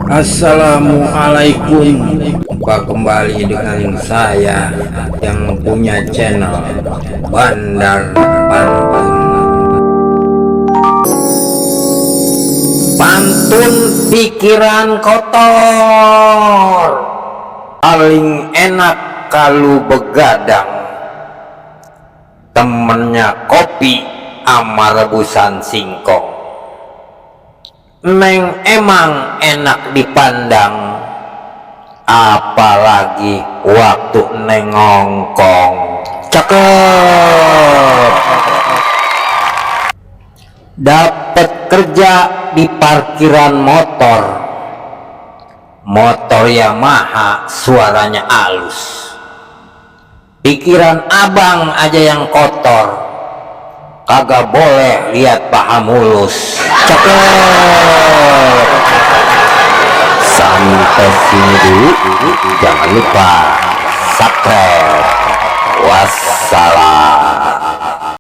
Assalamualaikum. Jumpa kembali dengan saya yang punya channel Bandar Pantun. Pantun pikiran kotor paling enak kalau begadang, temennya kopi ama rebusan singkong. Neng emang enak dipandang, apalagi waktu neng ngongkong. Cakep. Dapat kerja di parkiran motor, motor Yamaha suaranya halus. Pikiran abang aja yang kotor, kagak boleh lihat paha mulus. Cakep. Sampai sini dulu, jangan lupa subscribe. Wassalam.